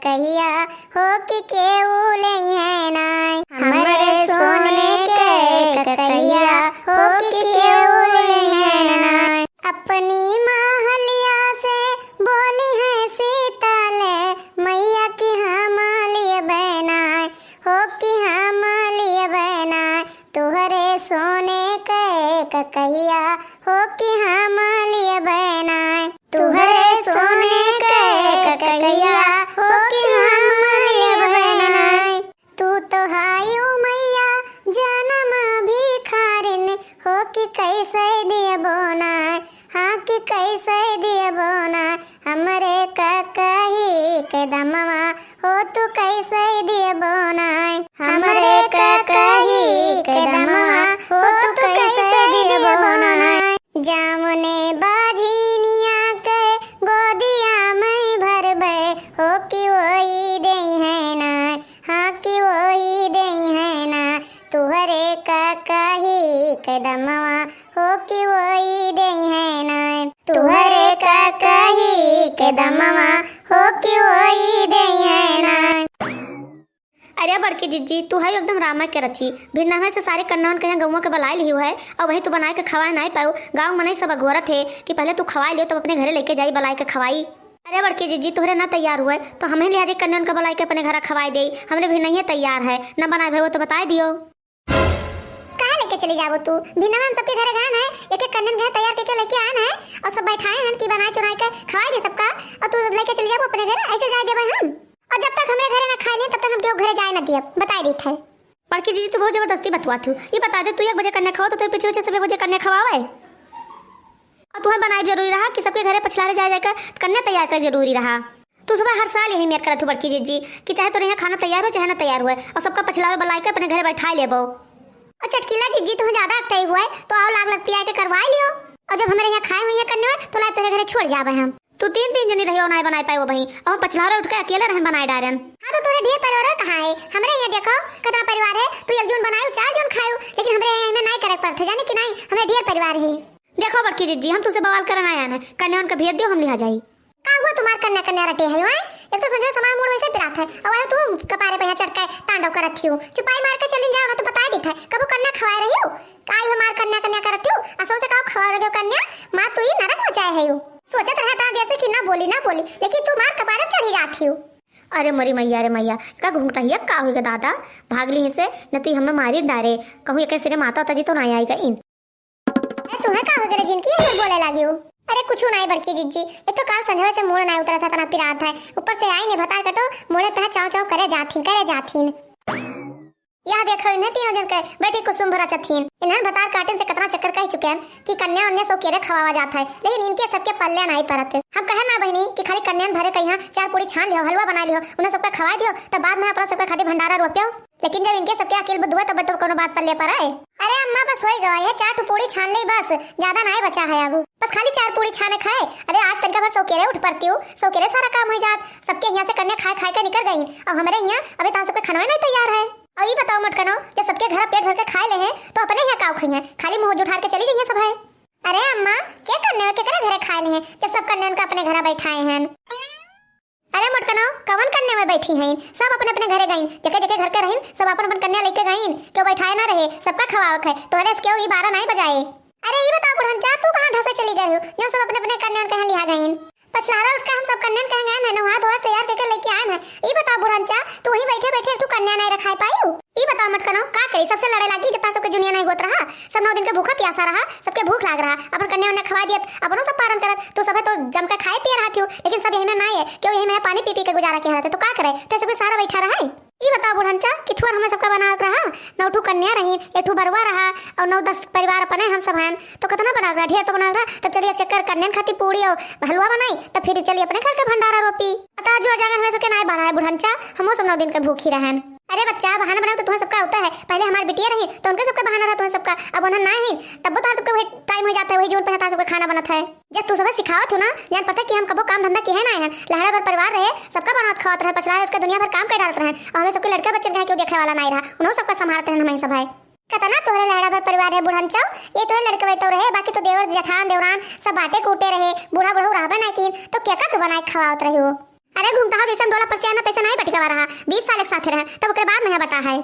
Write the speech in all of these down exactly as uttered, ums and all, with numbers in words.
कहिया हो कि केहू लेइहै नाय। हमरे सोने के कहिया हो कि केहू लेइहै नाय। अपनी महलिया से बोलिहै सीतल मैया कि हम लेबै नाय, हो कि हम लेबै नाय। तुहरे सोने के कहिया हो कि हम लेबै नाय। तुहरे सोने के कहिया हो कि हम लेबै नाय। तू तो हायू मैया जनम भिखारिन, हो कि कैसे देबो नाय, हाँ कि कैसे देबो नाय। हमरे ककही के दमवा हो तू कैसे देबो नाय, हमरे ककही के दमवा हो तू कैसे देबो नाय। जामुने बाझिनिया के गोदिया में भरबै, हो कि वही देइहै नाय, हाँ कि वही देइहै नाय। तुहरे ककही के दमवा हो कि वही देइहै नाय, तुहरे ककही के दमवा हो कि वही देइहै नाय। अरे बड़की जिज्जी, तू है एकदम रामा के रची। भिन्ना में से सारे कन्यान के यहाँ गौवा के बलाए लिही है, और वही तू बनाए के खवाए नाई पाऊ। गाँव में नहीं सब अगोरत है कि पहले तू खवाए लियो, तब अपने घरे लेके जाई बलाए के खवाई। अरे बड़की जिज्जी, तोहरे ना तैयार हुए तो हम ही लिहाजे कन्यान के बलाए के अपने घरा खवाए दे। हमरे भी नहीं तैयार है, ना बनाए भाई वो तो बताए दियो। कहाँ लेके चली जाबो तू? भिन्ना में हम सबके घरे गए हैं, एक एक कन्यान के तैयार करके लेके आए हैं और सब बैठाए हैं कि बनाए चुनाए के खवाए दे सबका, और तू लेके चली जाबो अपने घरे, ऐसे जाए देबे हम? और जब तक हमरे घरे ना खाए ले, तब तक हम केहू घरे जाए ना दियब, बताए देत है। बड़की जीजी, तू बहुत जबरदस्ती बतवात हो। ये बता दे, तू एक बजे कन्या खवाओ तो तेरे पीछे पीछे सब एक बजे कन्या खवावे। और तुम्हें बनाए जरूरी रहा कि सबके घरे पछलारे जाए जाकर कन्या तैयार कर जरूरी रहा। तू सब हर साल यही मेर करत हो बड़की जीजी कि चाहे तोरे यहाँ खाना तैयार हो चाहे ना तैयार हुए, और सबका पछलारे बुलाए के अपने घरे बैठा लेबो। और चटकीला जीजी, तुम्हें ज्यादा अकताई हुआ है तो आओ लाग लग पिया के करवा लियो। और जब हमारे यहाँ खाए हुई है कन्या तो लाए तेरे घरे छोड़ जाबे हम। तू तीन तीन जनी रहियो, नाय बनाए पाए वो बही, और हम पछलारे उठ के अकेले रहन बनाए डारन। हाँ, तो तोरे ढेर परिवार कहाँ है? हमरे यहाँ देखो, कितना परिवार है, तू एक जन बनाए, चार जन खाए, लेकिन हमरे यहाँ इन्हें नाय करे पड़ते, जाने कि नाय, हमरे ढेर परिवार है। देखो बड़की जीजी, हम तुझसे बवाल करन आया ना, कन्या उनका भेज दियो, हम लिहा जाई। का हुआ तुम्हार कन्या, कन्या रटे है, हैं? एक तो संजय समाज मूड वैसे पिरात है, और वह तू कपारे पे यहाँ चढ़ के तांडव करत थी हो। चुपाई मार के चलिन जाओ ना, तो बताए देत है, कबो कन्या खवाए रही हो? आई हमार कन्या, कन्या करत हो, असो से काहो खवा रहे हो कन्या? माँ तू ही नरक मचाए है हो। सोचत रहा था जैसे कि ना बोली, ना बोली, लेकिन तू मार कपारे पे चढ़ी जात हो। अरे मरी मैया रे मैया, का घूंघटा हिया का होइगा दादा? भाग ली से, न तो हमें मारी डारे, कहूँ एक सिरे माता उता जी तो ना आएगा इन। अरे तुम्हें का होइगा रे जिनकी ये बोले लागी हो? अरे कुछ ना है बड़की जीजी, ये तो काल संझवे से मूड ना उतरा था, तना पिरात है, ऊपर से आई ने भतार कटो, मोरे पे चाव चाव करे जाथिन, करे जाथिन। यह देखो, इन्हें तीनों जन के बैठी कुसुम भरा चथिन। इन्हन भतार काटिन से कतना चक्कर कह चुके हैं कि कन्या उन्या सौ केरे खवावा जात है, लेकिन इनके सबके पल्ले नहीं परत। हम कहे ना बहनी कि खाली कन्या भरे के यहाँ चार पूरी छान लियो, हलवा बना लियो, उन्हें सबका खवाए दियो, तब बाद में अपना सबका खातिर भंडारा रोपियो। लेकिन जब इनके सबके अकेल बुद्धि हुआ, तब तो कोनो बात पल्ले पर आए। अरे अम्मा, बस होई गवा, ये चार ठो पूरी छान ले बस, ज्यादा नहीं बचा है अब। बस खाली चार पूरी छाने खाए। अरे आज तनका भर सौ केरे उठ पड़ती हूँ, सौ केरे सारा काम हो जात। सबके यहाँ से कन्या खाए खाए के निकल गई, और हमारे यहाँ अभी तहाँ सबके खाना नहीं तैयार है। और ये बताओ मोटकनो, जब सबके घर पेट भर के खाए ले हैं, तो अपने यहाँ काव खाई हैं? खाली मुंह जुठार के चली जाइए सब है। अरे अम्मा, क्या करने में केकरे घरे खाए ले हैं, जब सब कन्या उनका अपने घर बैठाए हैं? अरे मोटकनो, कवन कन्या में बैठी हैं? सब अपने अपने घरे गईं। जेके जेके घर के रहीन, सब अपन अपन कन्या लेके गईन। क्यों बैठाए ना रहे, सबका खवावक है। तोहरे से क्यों ई बारह नहीं बजाए? अरे ई बताओ बुढ़नचा, तू कहाँ धसे चली गए हो, जो सब अपने अपने कन्या के यहाँ लिहा गईन? पछलारा उठ के हम सब कन्या के यहाँ गए हैं, नहा धोआ तैयार करके लेके आए हैं। ई बताओ बुढ़नचा, तू वहीं बैठे बैठे एक ठो कन्या नहीं रखाए पाई हो? ई बताओ मोटकनो, का करी, सबसे लड़े लागी, जब तहां सबके जुनिया नहीं होत रहा, सब नौ दिन के भूखा प्यासा रहा, सबके भूख लाग रहा, अपन कन्या उन्या खवा दियत, अपनो सब पारन करत, तू सभे तो जम के खाए पिए रहत हो, लेकिन सब यही में ना है, क्यों यही में पानी पी पी के गुजारा किया रहते, तो का करे, ते सबके सहारा बैठा रहा है। ई बताओ बुढ़नचा, कि थुअर हमें सबका बनावक रहा, नौ ठो कन्या रही, एक ठो बरुआ रहा, और नौ दस परिवार अपने हम सब हैं, तो कितना बनावक रहा, ढेर तो बनावक रहा, तब चलिए चक्कर कन्या खातिर पूरी और हलवा बनाई, तब फिर चलिए अपने घर के भंडारा रोपी। अतः जो जांगर हमें सबके नाय बढ़ा है बुढ़नचा, हमो सब नौ दिन के भूखी रहन। अरे बच्चा, बहाना बनाओ तो तुम्हें सबका होता है। पहले हमार बिटिया रही तो उनके सबका बहाना रहा, तुम्हें सबका। अब उन्हें ना ही, तब वो तुम्हारे सबके वही टाइम हो जाता है, वही जून पे तुम्हारे सबके खाना बनत है। जब तू सब सिखावत हो ना, जान पड़ता कि हम कबो काम धंधा किहे ना हैं। लहरा भर परिवार रहे, सबका बनावत खावत रहे, पछला उठ के दुनिया भर काम कर डालत रहे, और हमें सबके लड़का बच्चन के क्यों देखे वाला नहीं रहा, उन्होंने सबका संभालत रहे, हमें सब है। कतना तोहरे लहरा भर परिवार है बुढ़नचो, ये तोहरे लड़के तो रहे, बाकी तो देवर जेठान देवरान सब बाटे कूटे रहे, बूढ़ा बुढ़ऊ रहबे नहीं किन, तो क्या का तू बनाए खवावत रहे हो? अरे घुमटा हो, जैसन डोला पर से आना तैसन नाहीं बटकावा रहा, बीस साल एक साथे रहे, तब ओकरे बाद में है बटा है।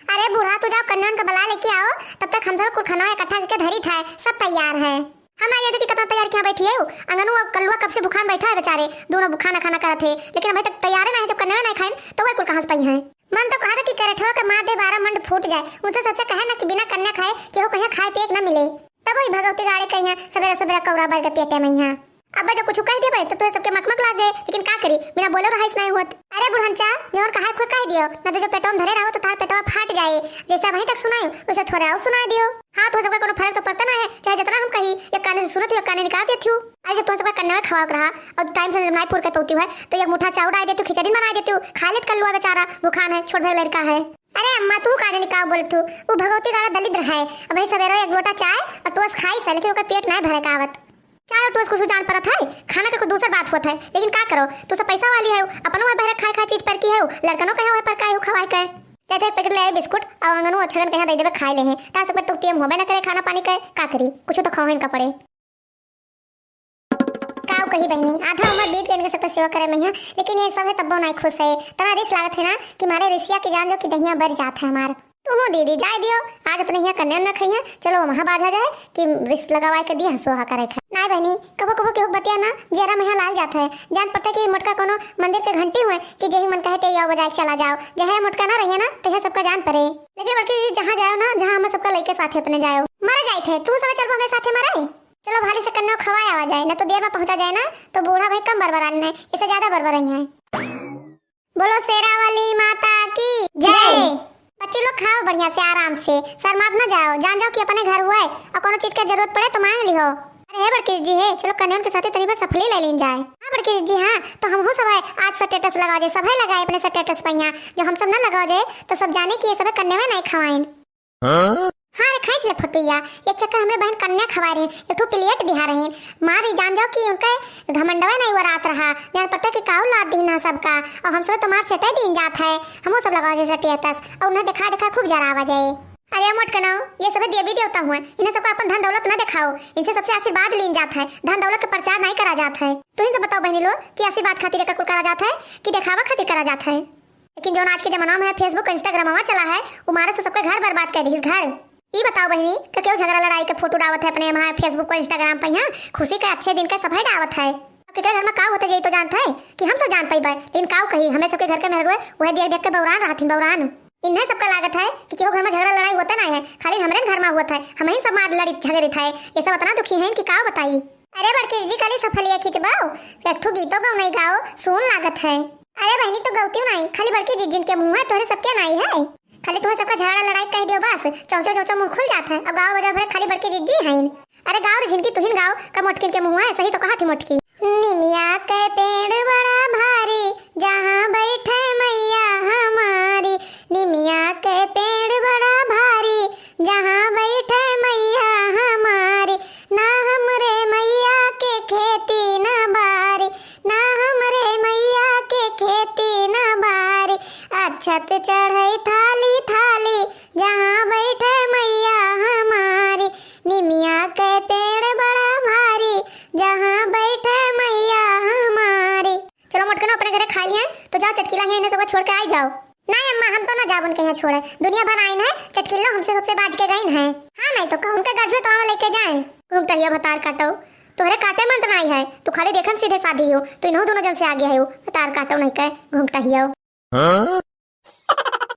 अरे बूढ़ा, तू जाओ कन्यान का बला लेके आओ, तब तक हम सब कुल खाना इकट्ठा करके धरी था, सब तैयार है। हम ना ये देखी कितना तैयार किया बैठी है, अंगनू और कल्लुआ कब से भुखान बैठा है बेचारे, दोनों भुखाना खाना करत है, लेकिन अभी तक तैयारे ना है। जब कन्या ना खाइन तो वही कुल कहाँ से पाई है? मन तो कहा था कि करठवा का मार दे बारह मंड फूट जाए, उनसे सबसे कहे ना कि बिना कन्या खाए केहू कहीं खाए पिए के ना मिले। तब वही भगवती गाड़े कही है, सबेरा सबेरा कौड़ा बर के पेटे में यहाँ। अब जो कुछ कह देबे तो तोहरे सबके मकमक लाग जाए, लेकिन का करी, बिना बोले रहाइस नहीं होत। अरे बुढ़नचा, जवन कहाए खुद कह दियो, ना तो जो पेटवा में धरे रहो तो तार पेटवा फाट जाए। जैसे अभी तक सुनायो वैसे थोड़ा और सुनाए दियो। हाँ, तो सबका कोनो फर्क तो पड़ता ना है, चाहे जितना हम कही, एक काने से सुनत हो, एक काने निकाल देती हूँ। अरे जब तुम सबका कन्या में खवाओ रहा और टाइम से जब नाई पूर कर पौती है तो एक मुठा चाउर डाल देती हूँ, खिचड़ी बना देती हूँ, खा लेत कल्लुआ बेचारा भुखान है, छोट भाई लड़का है। अरे अम्मा, तू का जानी का बोलत हूँ, वो भगवती गाड़ा दलिद्र है। अब भाई सवेरे एक लोटा चाय और टोस खाई से, लेकिन ओकर पेट नहीं भरे का आवत। चाय और टोस कुछ जान परत है, खाना के कुछ दूसर बात होत है, लेकिन का करो, तू सब पैसा वाली है, अपनो वह बहरे खाए खाए चीज पर की है, लड़कनो कहे वह पर का है खवाए के। कहते पैकेट ले आए बिस्कुट और अंगनू अच्छगन कहे दे देवे खाए ले हैं, तार सब तो टेम होबे ना करे खाना पानी के, का करी, कुछ तो खाओ इनका पड़े। काऊ कही बहनी, आधा उम्र बीत गई इनके सबके सेवा करे में है, लेकिन ये सब है तब्बो नहीं खुश है। तना रिस लागत है ना कि मारे रिसिया की जान जो कि दहिया बर जात है हमार। तुहू दीदी जाए दियो, आज अपने यहाँ कन्या न खई है, चलो वहाँ बाझा जाए कि रिस लगावाए के दिए हंसुआ करे खाए। नाय बहनी, कबो कबो केहू बतिया ना जेरा में लाल जात है। जान पड़ता कि मोटका कोनो मंदिर के घंटी हुए कि जही मन कहे ते आओ बजाए के चला जाओ, जहे मोटका ना रहिए ना तहे सबका जान पड़े। लेकिन बड़की दीदी जहाँ जाओ ना, जहाँ हम सबका लइके साथे अपने जाओ। मरे जाए थे, तू सब चलबो हमरे साथे मरे। चलो भाली से कन्या खवाए आवा जाए, ना तो देर में पहुंचा जाए ना तो बूढ़ा भाई कम बरबरान है, इसे ज्यादा बरबराई है। बोलो शेरा वाली माता की जय। जय। बच्चे लोग खाओ बढ़िया से आराम से, शर्मात ना जाओ, जान जाओ कि अपने घर हुआ है और कोनो चीज के जरूरत पड़े तो मांग लिहो। अरे हे बड़की जी हे, चलो कन्यान के साथे तनी भर सफली ले लीन जाए। हाँ बड़की जी, हाँ तो हमहू सब है आज status लगाओ जे, सब है लगाए अपने status पे यहाँ, जो हम सब ना लगाओ जे तो सब जाने कि ये सब कन्या में नहीं खवाइन। हाँ? हाँ रे, खींच ले फोटुइया। एक चक्कर हमरे बहन कन्या खवाए रहे, एक ठो प्लेट दिहा रहे। मार ही जान जाओ कि उनके घमंडवा नहीं वो रात रहा। जान पड़ता कि काऊ लाद दीन है सबका, और हम सब तुम्हार सेटे दीन जात है। हमहू सब लगाओ जैसे status, और उन्हें दिखा दिखा खूब जरावा जाए। अरे मोटकनो, ये सब देवी देवता हुए, इन्हें सबका अपन धन दौलत ना दिखाओ, इनसे सबसे आशीर्वाद लीन जात है, धन दौलत का प्रचार नहीं करा जात है। तो इनसे बताओ बहनी लोग कि आशीर्वाद खातिर का कुल करा जात है कि दिखावा खातिर करा जात है? लेकिन जौन आज के जमाना में है Facebook, Instagram में चला है, वो मारे से सबके घर बर्बाद कर दिहिस, घर। ई बताओ बहिनी, का केहू झगड़ा लड़ाई के फोटो डावत है अपने वहाँ Facebook पर, Instagram पर, यहाँ खुशी के अच्छे दिन के सभे डावत है। अब केकरे घर में का होते जाई तो जानत है कि हम सब जान पाइबे, लेकिन काऊ कही, हमें सबके घर के मेहरुए वह देख देख के बौरान रहथिन, बौरान। इन्हें सबका लागत है कि केहू घर में झगड़ा लड़ाई होते नहीं है, खाली हमरे घर में होत है, हम ही सब मार लड़ी झगड़ित है। ये सब इतना दुखी हैं कि काऊ बताई। अरे बड़की जी, खाली सफलिया खींचबाओ, एक ठो गीतो गाओ, नहीं गाओ, सुन लागत है। अरे बहनी, तो गौती नहीं, खाली बड़की जिज्जिन के मुँह है, तोहरे सबके नहीं है। खाली तोहरे सबका झगड़ा लड़ाई कह दियो बस, चौचो चौचो मुँह खुल जात है। अब गाँव बाजार भरे खाली बड़की जिज्जी हैं। अरे गाँव रे झिनकी, तुहिन गाओ, का मोटकिन के मुँह है, सही तो कहा थी मोटकी। निमिया के पेड़ बड़ा भारी, जहाँ बैठे मैया हमारी। निमिया के पेड़ बड़ा भारी, जहाँ बैठे मैया हमारी। ना हमरे मैया के खेती ना बारी, ना हमरे मैया के खेती ना बारी। अक्षत चढ़े थाली थाली, जहाँ बैठे मैया हमारी। निमिया के पेड़ बड़ा भारी, जहाँ बैठे मैया हमारी। चलो मोटकनो, अपने घरे खा लिए, तो जाओ चटकीला है, इन्हें सबको छोड़ के आई जाओ। नहीं अम्मा, हम तो ना जाब उनके यहाँ छोड़े, दुनिया भर आइन है, चटकीला हमसे सबसे बाज के गइन है। हाँ नहीं तो का, उनके गरजुए तो आवा लेके जाए। घूमटहिया भतार काटो, तोहरे काटे मन तो नहीं है, तू खाली देखन सीधे साधी हो, तो इन्हों दोनों जन से आगे है, भतार काटो नहीं कहे, घूमटहिया। हाँ?